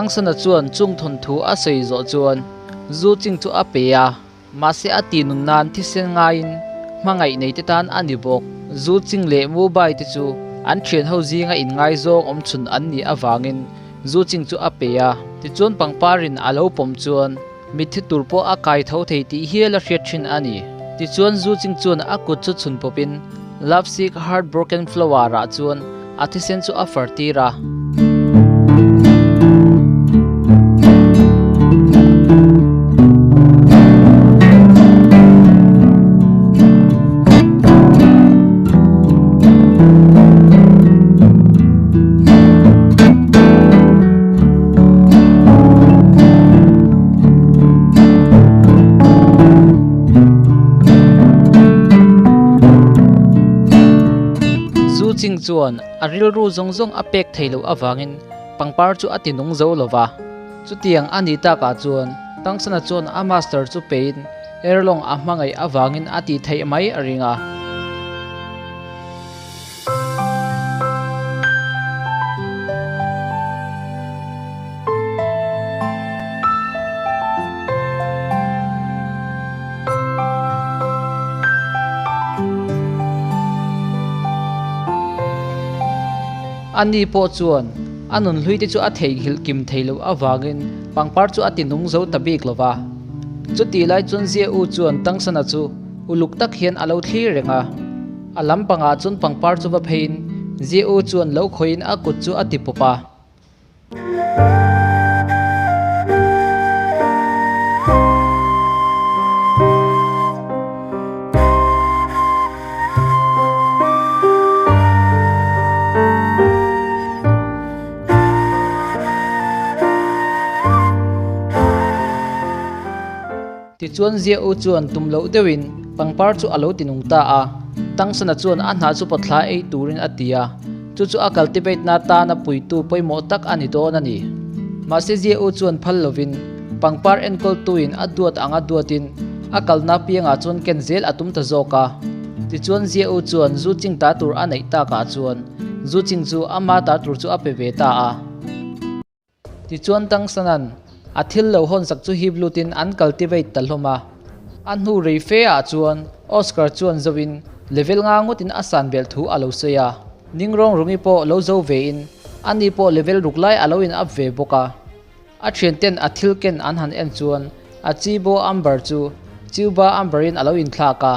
Tangsana chuan chung thawnthu a sawi zawh chuan zu ching chu a pe a, mahse a ti nun nan thisen ngaiin hmangaih nei te tan a ni bawk. Zu ching leh Mu Bai te chu an thian ho zinga inngaizawng awm chhun an nih avangin zu ching chu a pe a, tichuan pangparin a lo pawm chuan mitthi tur pawh a kai tho thei tih hial a hriat thin a ni. Tichuan Zu Ching chuan a kut chu chhun pawpin Love Sick Heart Broken Flower ah chuan a thisen chu a far tir a. Zu Ching chuan a rilru zawng zawng a pek thei loh avangin pangpar chu a ti nung zo lo va. Chutiang a nih takah chuan Tangsana chuan a master chu pein Erlong a hmangaih avangin a tih theih mai a ring a. Ani pawh chuan a nunhlui te chu a theihnghilh kim thei loh avangin pangpar chu a ti nung zo ta bik lo va. Chutih lai chuan Zia U chuan Tangsana chu uluk tak hian a lo thlir reng a. A lampangah chuan pangpar chu va pheiin Zia U chuan lo khawihin a kut chu a ti pawp a. Tichuan Zia U chuan tum loh deuhin pangpar chu a lo ti nung ta a. Tangsana chuan a hnah chu pawtthla ei turin a ti a, chu chu a cultivate na tana puitu pawimawh tak a ni dawn a ni. Mahse Zia U chuan phal lovin pangpar enkawltuin a duat anga duatin a kalna piangah chuan ken zel a tum ta zawk a. Tichuan Zia U chuan zu ching ta tur a neih takah chuan zu ching chu ama ta tur chu a pe ve ta a. Tichuan Tangsanan a thil lo hawnsak chu hip lutin an cultivate ta hlawm a. A hnu rei fe ah chuan Oscar chuan zoin level nga ngawtin a san belh thu a lo sawi a. Ningrong Rungi pawh lo zo ve in ani pawh level ruk lai a lo in up ve bawk a. A thianten a thil ken an han en chuan a Chibo Amber chu Chiuba Amber in a lo inthlak a.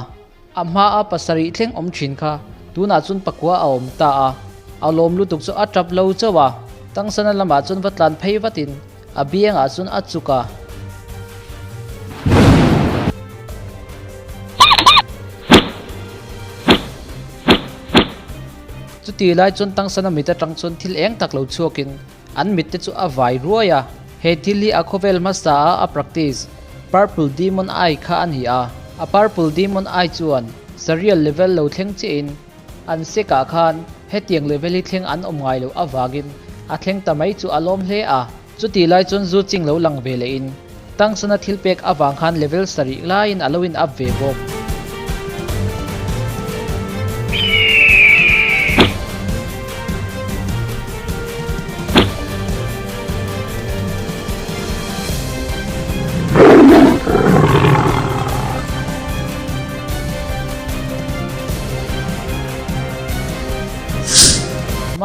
A hmaa pasarih thleng awm thin kha tunah chuan pakua a awm ta a, a lawm lutuk chu a tap lo chauh a, Tangsana lamah chuan va tlan phei vatin a biangah chuan a chuk a. Chuti lai chuan Tangsana mit atang chuan thil eng tak lo chhuakin an mit te chu a vai ruai a, he thil hi a khawvel hmasa a a practice Purple Demon Eye kha a ni a, a Purple Demon Eye chuan Sarial level lo thleng chiahin an sek ah khan hetiang level hi thleng an awm ngai loh avangin a thleng ta mai chu a lawm hle a, chutih lai chuan zu ching lo lang ve leh in Tangsana thil pek avang khan level sarih laiin a lo in up ve bawk.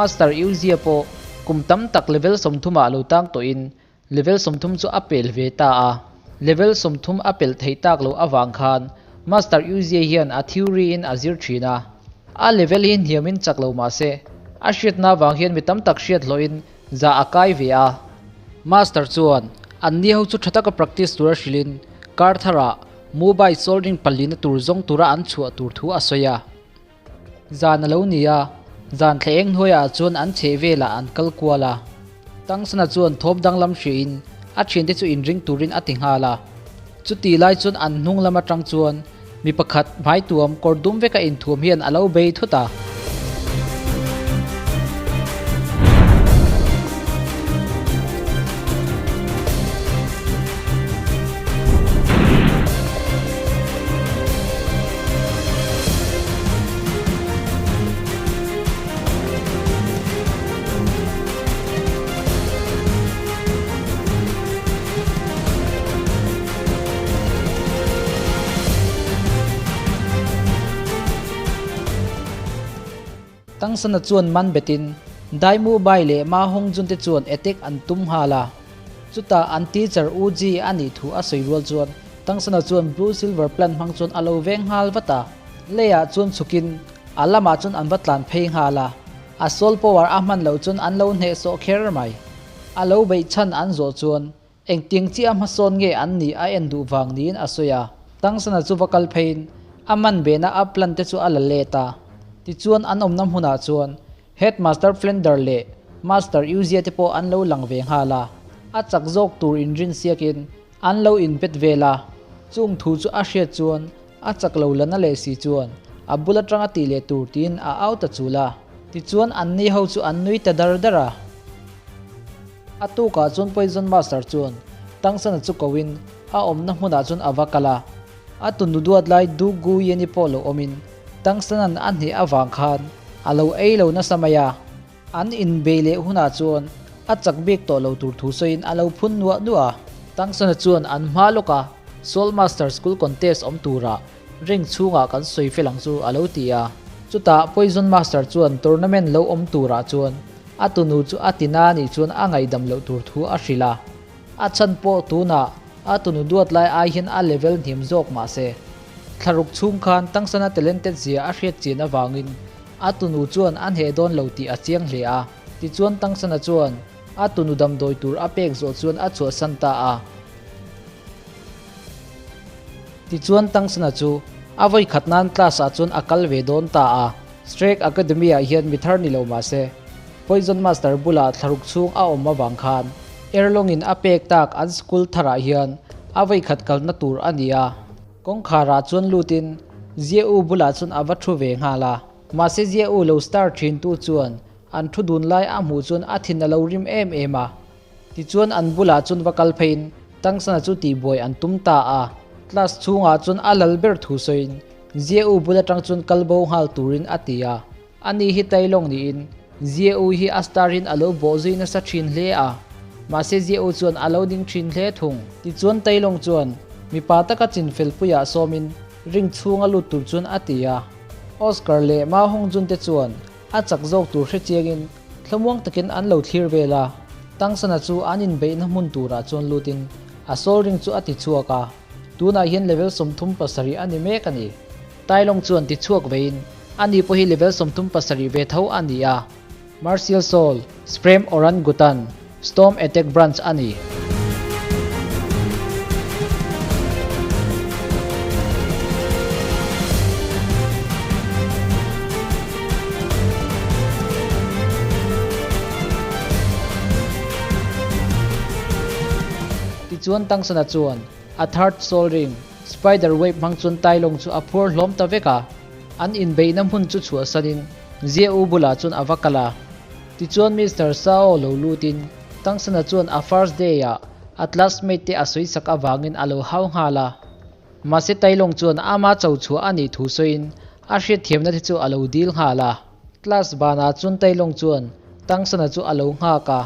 Master Yuzia pawh kum tam tak level 30 ah lo tang tawhin Level 30 chu a pel ve ta a, level 30 a pelh theih tak loh avang khan Master Uzie hian a theory in a zir thin a. A level hi hniamin chak lo mah se, a hriatna avang hian mi tam tak hriat hlawhin zah a kai ve a. Master chuan an ni ho chu tha taka practice tura hrilhin kar tharah mobile soldering palina tur zawng tura an chhuah tur thu a sawi a. Zan a lo ni a, zan thla eng hnuaiah chuan an chheh velah an kal kual a. Tangsana chuan thawm danglam hriain a thiante chu inring turin a ti nghal a. Chutih lai chuan an hnung lam atang chuan mi pakhat hmai tuam kawr dum veka inthuam hian a lo bei thut a. Tangsana chuan man betin Dai Mu Bai leh Ma Hong Jun te chuan attack an tum nghal a. Chutah an teacher U Ji a nih thu a sawi rual chuan Tangsana chuan Blue Silver Plant hmang chuan a lo veng nghal vat a. Leiah chuan chhukin a lamah chuan an va tlan phei nghal a. A soul power a hman loh chuan an lo hnehsawh kher mai. A lo beih chhan an zawh chuan Engtiang chiah hmasawn nge an nih a en duh vang niin a sawi a. Tangsana chu va kal pheiin a man behna a plan te chu a la let a. Tichuan an awmna hmunah chuan Headmaster Flender leh Master Uzia te pawh an lo lang ve nghal a. A chak zawk tur inrinsiakin an lo inbet vel a. Chung thu chu a hriat chuan a chak lo la na leh si chuan a bul atanga tih leh tur tiin a au ta chul a. Tichuan anni ho chu an nui ta dar dar a. A tukah chuan Poison Master chuan Tangsana chu koin a awmna hmunah chuan a va kal a. A tunu duat lai Du Gu Yeni pawh lo awmin Tangsana'n a hneh avang khan a lo ei lo nasa mai a. An inbei leh hunah chuan a chak bik tawh lo tur thu sawiin a lo phun nuah nuah a. Tangsana chuan an hma lawk a, Soul Master School Contest awm turah ring chhungah kan sawi fel ang chu a lo ti a. Chutah Poison Master chuan tournament lo awm turah chuan A tunu chu a ti na nih chuan a ngaihdam loh tur thu a hrilh a. A chhan pawh tunah a tunu duat lai ai hian a level hniam zawk mah se. Thlaruk chhung khan Tangsana talented zia a hriat chian avangin a tunu chuan a hneh dawn lo tih a chiang hle a. Tichuan Tangsana chuan a tunu damdawi tur a pek zawh chuan a chhuahsan ta a. Tichuan Tangsana chu a vawikhat nan class ah chuan a kal ve dawn ta a. Strake Academy ah hian mi thar ni lo mah se, Poison Master bulah thlaruk chhung a awm avang khan Erlawngin a pek tak an school tharah hian a vawikhat kalna tur a ni a. Kawngkhar ah chuan lutin Zia U bulah chuan a va thu ve nghal a. Mahse Zia U lo star thin tu chuan an thu dun lai a hmuh chuan a thin a lo rim em em a. Tichuan an bulah chuan va kal pheiin Tangsana chu tihbuai an tum ta a. Class chhungah chuan a lal ber thu sawiin Zia U bul atang chuan kal bo nghal turin a ti a. Ani hi Tailawng niin Zia U hi a star in a lo bawh zui nasa thin hle a. Mahse Zia U chuan a lo ding thin hle thung. Tichuan Tailawng chuan mipa taka chinfel puiah sawmin ring chhunga lut tur chuan a ti a. Oscar leh Ma Hongjun te chuan a chak zawk tur hrechiangin Thlamuang takin an lo thlir vel a, Tangsana chu an inbeihna hmun turah chuan lutin a soul ring chu a ti chhuak a, tunah hian level 37 a ni mek a ni. Tailawng chuan ti chhuak vein ani pawh hi level 37 ve tho a ni a, Martial Soul, Supreme Orangutan, Storm Attack Branch a ni. Tichuan Tangsana chuan a third soul ring, spider web hmang chuan Tailawng chu a phuar hlawm ta vek a. An inbeihna hmun chu chhuahsanin Zia U bulah chuan a va kal a. Tichuan Mister Sao lo lutin Tangsana chuan a first day ah a classmate te a sawi sak avangin a lo hau nghal a. Mahse Tailawng chuan ama cho chhuah a nih thu sawiin a hriatthiamna te chu a lo dil nghal a. Class banah chuan Tailawng chuan Tangsana chu a lo nghak a,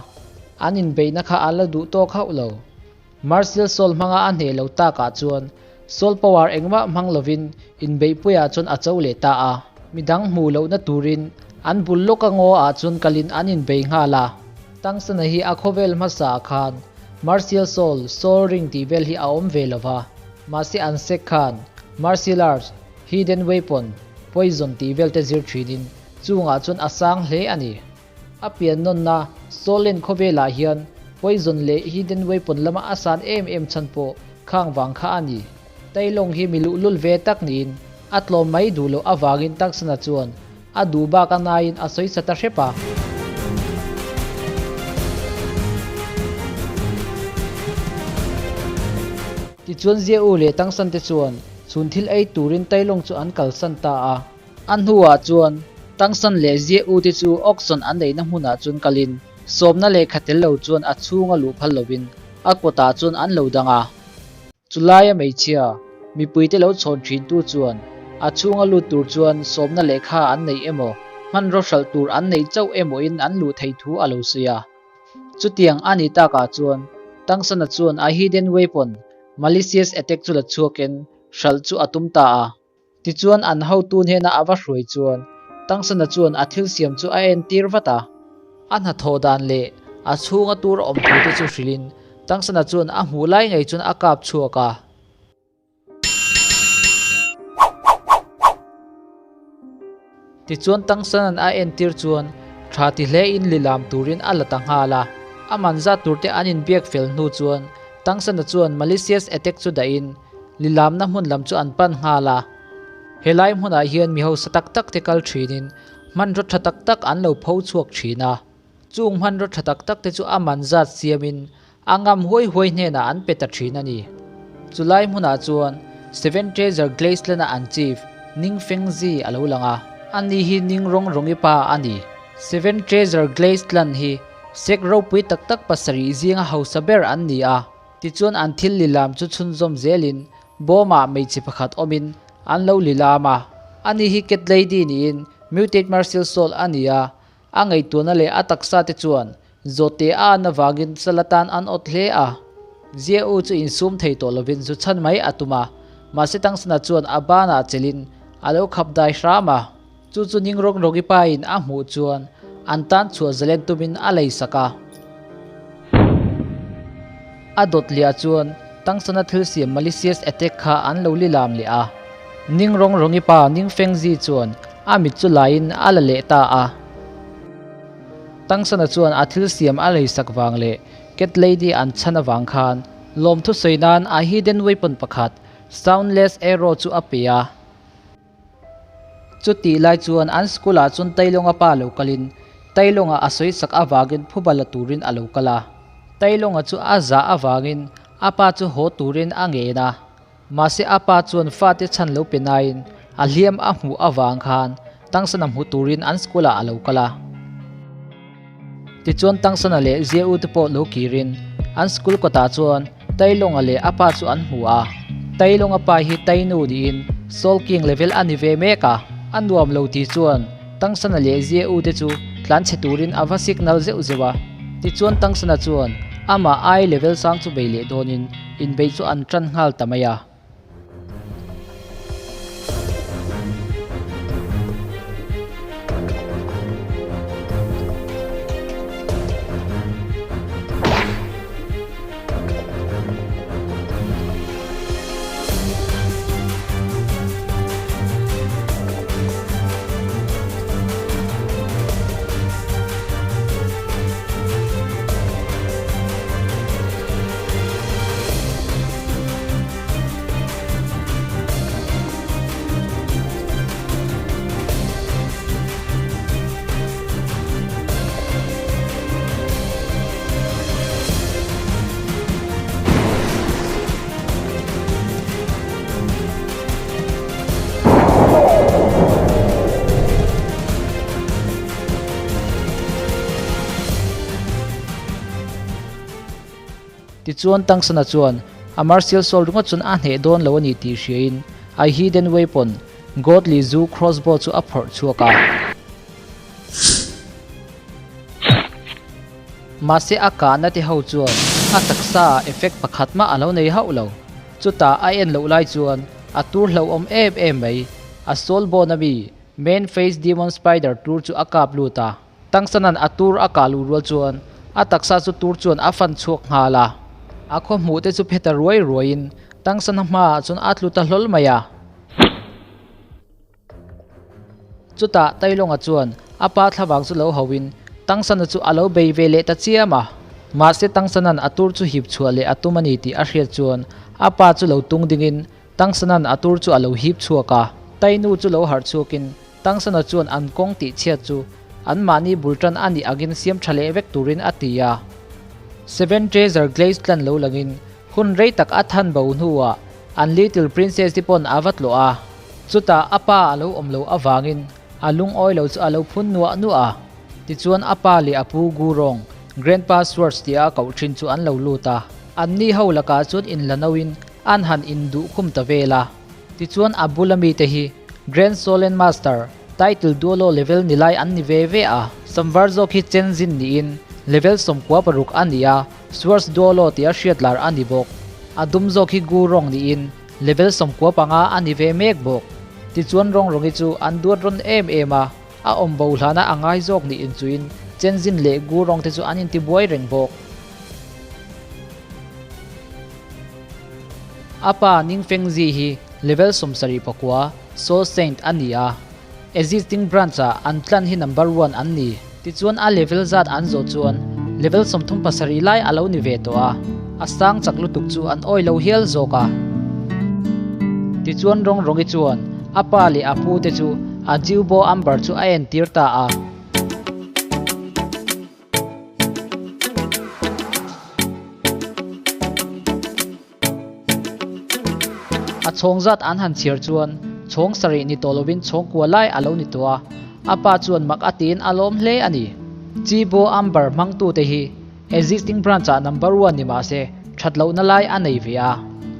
an inbeihna kha a la duh tawk hauh lo. Martial Soul hmanga a hneh lo takah chuan Soul Power engmah hmang lovin inbeihpuiah chuan a cho leh ta a. Midang hmuh lohna turin an bul lawka ngaw ah chuan kalin an inbei nghal a. Tangsana hi a khawvel hmasa ah khan Martial Soul, Soul Ring tih vel hi a awm ve lova. Mahse an sek khan Martial Arts, Hidden Weapon, Poison tih vel te zir thinin chungah chuan a sang hle a ni. A pian nawnna Solen khawvelah hian Poison leh Hidden Weapon lama a san em em chhan pawh khang vang kha a ni. Tailawng hi mi luhlul ve tak niin a tlawm mai duh loh avangin Taksana chuan a duh bak a naiin a sawi sa ta hrep a. Tichuan Zia U leh Tangsan te chuan chhun thil ei turin Tailawng chu an kalsan ta a. A hnuah chuan Tangsan leh Zia U te chu auction an neihna hmunah chuan kalin sawmna lehkha tel lo chuan a chhunga luh phal lovin a kawtah chuan an lo dang a. Chulaia hmeichhia, mipuite lo chhawn thintu chuan a chhunga lut tur chuan sawmna lehkha an neih emaw, hmanraw hralh tur an neih chauh emawin an luh theih thu a lo sawi a. Chutiang a nih takah chuan Tangsana chuan a hidden weapon, malicious attack chu la chhuakin hralh chu a tum ta a. Tichuan an hotu hnena a va hruai chuan Tangsana chuan a thil siam chu a entir vat a. A hnathawh dan leh a chhunga tur awm thu te chu hrilhin Tangsana chuan a hmuh lai ngei chuan a kap chhuak a. Tichuan Tangsanan a entir chuan tha ti hlein lilam turin a la ta nghal a. A man zat turte an inbiak fel hnu chuan Tangsana chuan Malicious Attack chu dahin lilamna hmun lam chu an pan nghal a. Helai hmunah hian mi hausa tak tak te kal thinin hmanraw tha tak tak an lo pho chhuak thin a. Chung hmanraw tha tak tak te chu a man zat siamin a ngam huai huai hnenah an pe ta thin a ni. Chulai hmunah chuan Seven Treasure Glaceland-a an chief Ning Fengzi a lo lang a, ani hi Ning Rong Rongi pa a ni. Seven Treasure Glaceland hi sek ropui tak tak pasarih zinga hausa ber an ni a, tichuan an thil lilam chu chhunzawm zelin Bawmah hmeichhe pakhat awmin an lo lilam a, ani hi Cat Lady niin Mutate Martial Soul a ni a, a ngaihtuahna leh a taksa te chuan zawhte a an avangin sal atan an awt hle a. Zia U chu insum thei tawh lovin zu chhan mai a tum a, mahse Tangsana chuan a banah chelhin a lo khap dai hram a, chu chu Ning Rawng Rawgi pain a hmuh chuan an tan chhuah zalen tumin a lei sak a. A dawt liah chuan Tangsana thil siam malicious attack kha an lo li lam leh a. Ning Rawng Rawngi pa Ning Fengzi chuan a mit chu laiin a la leh ta a. Tangsana chuan a thil siam a lei sak vang leh Cat Lady an chhan avang khan lawmthu sawi nan a hidden weapon pakhat Soundless Arrow chu a pe a. Chutih lai chuan an school ah chuan Tailonga pa lo kalin Tailonga a sawi sak avangin phuba la turin a lo kal a. Tailonga chu a zah avangin a pa chu haw turin a ngen a. Mahse a pa chuan fate chhan lo pe nain a hliam a hmuh avang khan Tangsana hmu turin an school ah a lo kal a. Tichuan Tangsana leh Zia U te pawh lo kirin an school kawtah chuan Tailonga leh a pa chu an hmu a. Tailonga pa hi Tainu niin Soul King level a ni ve mek a. A nuam lo ti chuan Tangsana leh Zia U te chu tlanchhe turin a va signal zeuh zeuh a. Tichuan Tangsana chuan amah ai level sang chu bei leh dawnin inbeih chu an tan nghal ta mai a. Tichuan Tangsana chuan a martial soul ringawt chuan a hneh dawn lo a ni tih hriain a hidden weapon Godly Zu crossbow chu a phawrh chhuak a. Mahse a kahna te ho chuan a taksa ah effect pakhat mah a lo nei hauh lo. Chutah a en loh lai chuan a tur hlauhawm em em mai. A soul bone ami main face demon spider tur chu a kap lut a. Tangsanan a tur a kah luh rual chuan a taksa chu tur chuan a fan chhuak nghal a. A khaw hmuh te chu phe ta ruai ruaiin Tangsana hmaah chuan a tlu ta hlawl mai a. Chutah Tailonga chuan a pa thlavang chu lo hauhin Tangsana chu a lo bei ve leh ta chiam a. Mahse Tangsanan a tur chu hip chhuah leh a tum a ni tih a hriat chuan a pa chu lo tung dingin Tangsanan a tur chu a lo hip chhuak a. Tainu chu lo harh chhuakin Tangsana chuan an kawng tih chhiat chu anmahni bul tan a nih angin siam tha leh vek turin a ti a. Seven Treasure Glaze tlan lo langin hun rei tak a than bo hnuah an Little Princess te pawn a va tlawh a. Chutah a pa a lo awm loh avangin a lungawi lo chu a lo phun nuah nuah a. Tichuan a pa leh a pu Gurong, Grandpa Swords tia a koh thin chu an lo lut a. Anni ho lakah chuan inla noin an han induh khum ta vel a. Tichuan a bula mite hi Grand Solen Master title duolo level ni lai an ni ve ve a. Samvar zawk hi Chen Zin niin level 16 a ni a, Swords duolo tia hriat lar a ni bawk. A dum zawk hi Gu Rong niin level 95 a ni ve mek bawk. Tichuan Rong Rongi chu an duat rawn em em a. A awm bo hlana a ngai zawk nih inchuin Chenzin leh Gurong te chu an intibuai reng bawk. A pa Ning Fengzi hi level 79 Soul Saint a ni a, existing branch ah an tlan hi number one an ni. Tichuan a level zat an zawh chuan level 37 lai a lo ni ve tawh a, a sang chak lutuk chu an awi lo hial zawk a. Tichuan Rong Rongi chuan a pa leh a pu te chu a Jiubo Amber chu a entir ta a. A chhawng zat an han chhiar chuan chhawng sarih ni tawh lovin chhawng kua lai a lo ni tawh a, a pa chuan mak a tiin a lawm hle a ni. Chibo Amber hmangtute hi existing branch ah number one ni mah se that lohna lai a nei ve a,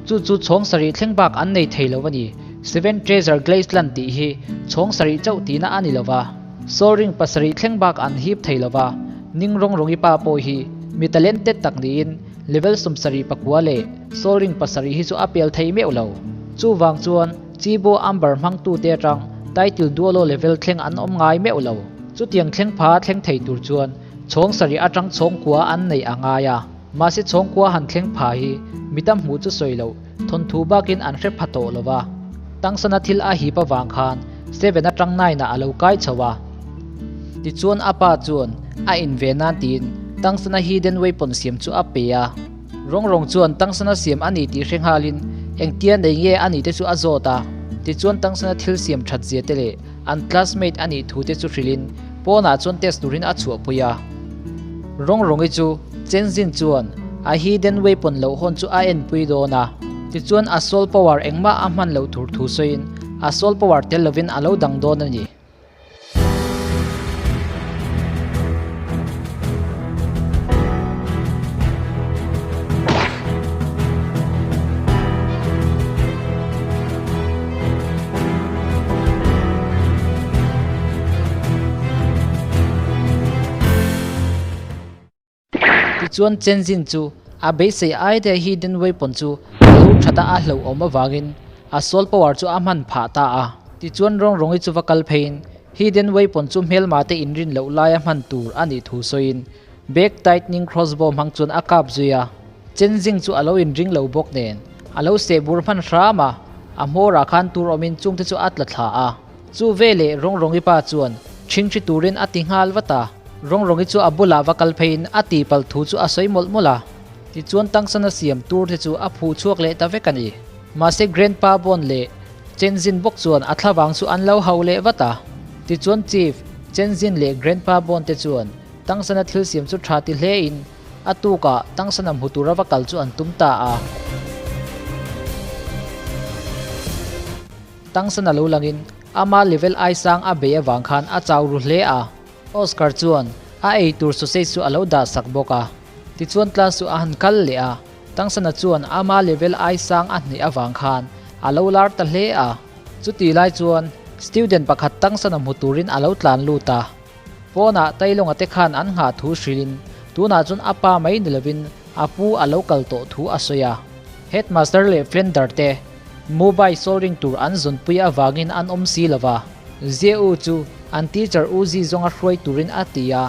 chu chu chhawng sarih thleng bak an nei thei lo a ni. Seven Treasure Glaceland tih hi chhawng sarih chauh tihna a ni lo va. Soul ring pasarih thleng bak an hip thei lo va, Ning Rong Rongi pa pawh hi mi talented tak niin level 79 leh soul ring pasarih hi chu a pel thei meuh lo. Chuvang chuan Chibo Amber hmangtute atang title dualo level thleng an awm ngai meuh lo. Chutiang thleng pha thleng thei tur chuan chhawng sarih atang chhawng kua an neih a ngai a, mahse chhawng kua han thleng pha hi mi tam hmuh chu sawi loh thawnthu bakin an hre pha tawh lo va. Tangsana thil a hip avang khan Seven atang nine ah a lo kai chho a. Tichuan a pa chuan a in ve nan tiin Tangsana hidden weapon siam chu a pe a. Rawng rawng chuan Tangsana siam a ni tih hre nghalin engtia nei nge a nih te chu a zawt a. Tichuan Tangsana thil siam that zia te leh an classmate a nih thu te chu hrilhin pawnah chuan test turin a chhuahpui a. Rawng rawngi chu Chenzin chuan a hidden weapon loh hawn chu a enpui dawn a. Tichuan a soul power engmah a hman loh tur thu sawiin a soul power tel lovin a lo dang dawn a ni. Tichuan Chenzin chu a beisei ai daih hidden weapon chu a lo that a a hlauhawm avangin a soul power chu a hman phah ta a. Tichuan Rong Rongi chu va kal pheiin hidden weapon chu hmelma te inrin loh laia hman tur a nih thu sawiin back tightening crossbow hmang chuan a kap zui a. Chenzing chu a lo inring lo bawk nen a lo seh bur hman hram a, a hmawrah khan tur awmin chungte chu a tla thla a. Chu veleh Rong Rongi pa chuan ṭhingṭhi turin a ti nghal vat a. Rong Rongi chu a bulah va kal pheiin a tihpalh thu chu a sawi mawlh mawlh a. Tichuan Tangsana siam tur te chu a phuh chhuak leh ta vek a ni. Mahse Grandpa Bond leh Chenzin bawk chuan a thlavang chu an lo hau leh vat a. Tichuan Chief, Chenzin leh Grandpa Bond te chuan Tangsana thil siam chu ṭha ti hlein A tukah Tangsana hmu tura va kal chu an tum ta a. Tangsana lo langin ama level ai sang a bei avang khan a chau ru hle a. Oscar chuan a ei tur sausage chu a lo dah sak bawk a. Tichuan class chu a han kal leh a. Tangsana chuan ama level ai sang a hneh avang khan a lo lar ta hle a. Chutih lai chuan student pakhat Tangsana hmu turin a lo tlan lut a. Pawnah Tailonga te khan an nghah thu hrilhin tunah chuan a pa mai ni lovin a pu a lo kal tawh thu a sawi a. Headmaster leh Flender te mobile soldering tur an zawnpui avangin an awm si lo va, Ziau chu an teacher U Zi zawnga hruai turin a ti a.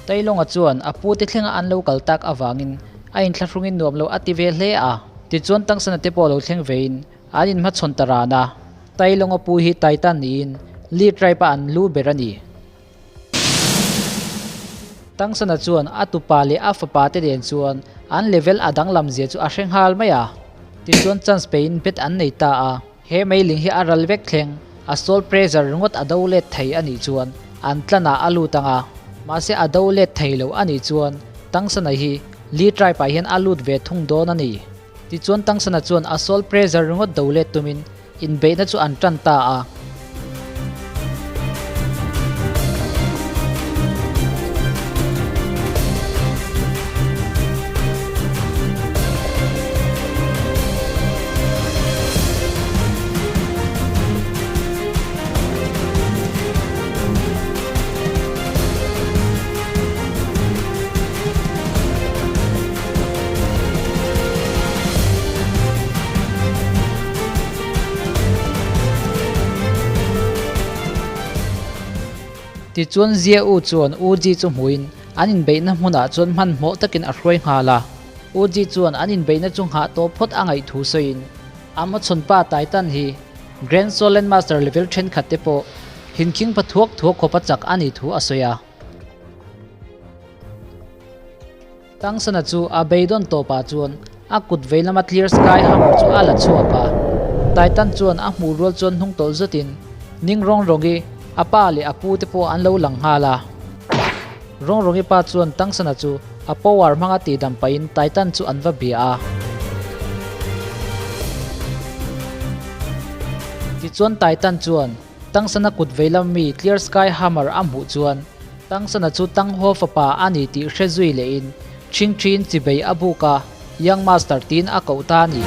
Tailonga chuan a pu te thlenga an lo kal tak avangin a inthlahrungin nuam lo a ti ve hle a. Tichuan Tangsana te pawh lo thleng vein An inhmachhawn ta ran a, Tailonga pu hi Taitan niin Li tribe-a an lu ber a ni. Tangsana chuan a tupa leh a fapa te nen chuan an level a danglam zia chu a hre nghal mai a. Tichuan chance pein bet an nei ta a, he meiling hi a ral vek thleng, a soul pressure ringawt a do let thei a nih chuan an tlanah a lut ang a, mahse a do let thei lo a nih chuan Tangsana hi Li tribe-ah hian a lut ve thung dawn a ni. Tichuan Tangsana chuan a soul pressure ringawt do let tumin inbeihna chu an tan ta a. Tichuan Zia U chuan U Ji chu hmuin an inbeihna hmunah chuan hmanhmawh takin a hruai nghal a. U Ji chuan an inbeihna chu nghah tawh phawt a ngaih thu sawiin a hmachhawn pa Taitan hi Grand Soul Master level thenkhat te pawh hinkhing pha thuak thuak khawpa chak a nih thu a sawi a. Tangsana chu a beidawn tawpah chuan a kut vei lama Clear Sky Hammer chu a la chhuak a. Titan chuan a hmuh rual chuan hnung tawlh zawtin Ning Rong Rongi, a pa leh a pu te pawh an lo lang nghal a. Rong Rongi pa chuan Tangsana chu a power hmanga tihdam pahin Titan chu an va bia a. Tichuan Titan chuan Tangsana kut vei lam mi Clear Sky Hammer a hmuh chuan Tangsana chu Tanghaw fapa a ni tih hre zui lehin Chhingthiin chibei a buk a, Young Master tiin a koh ta a ni.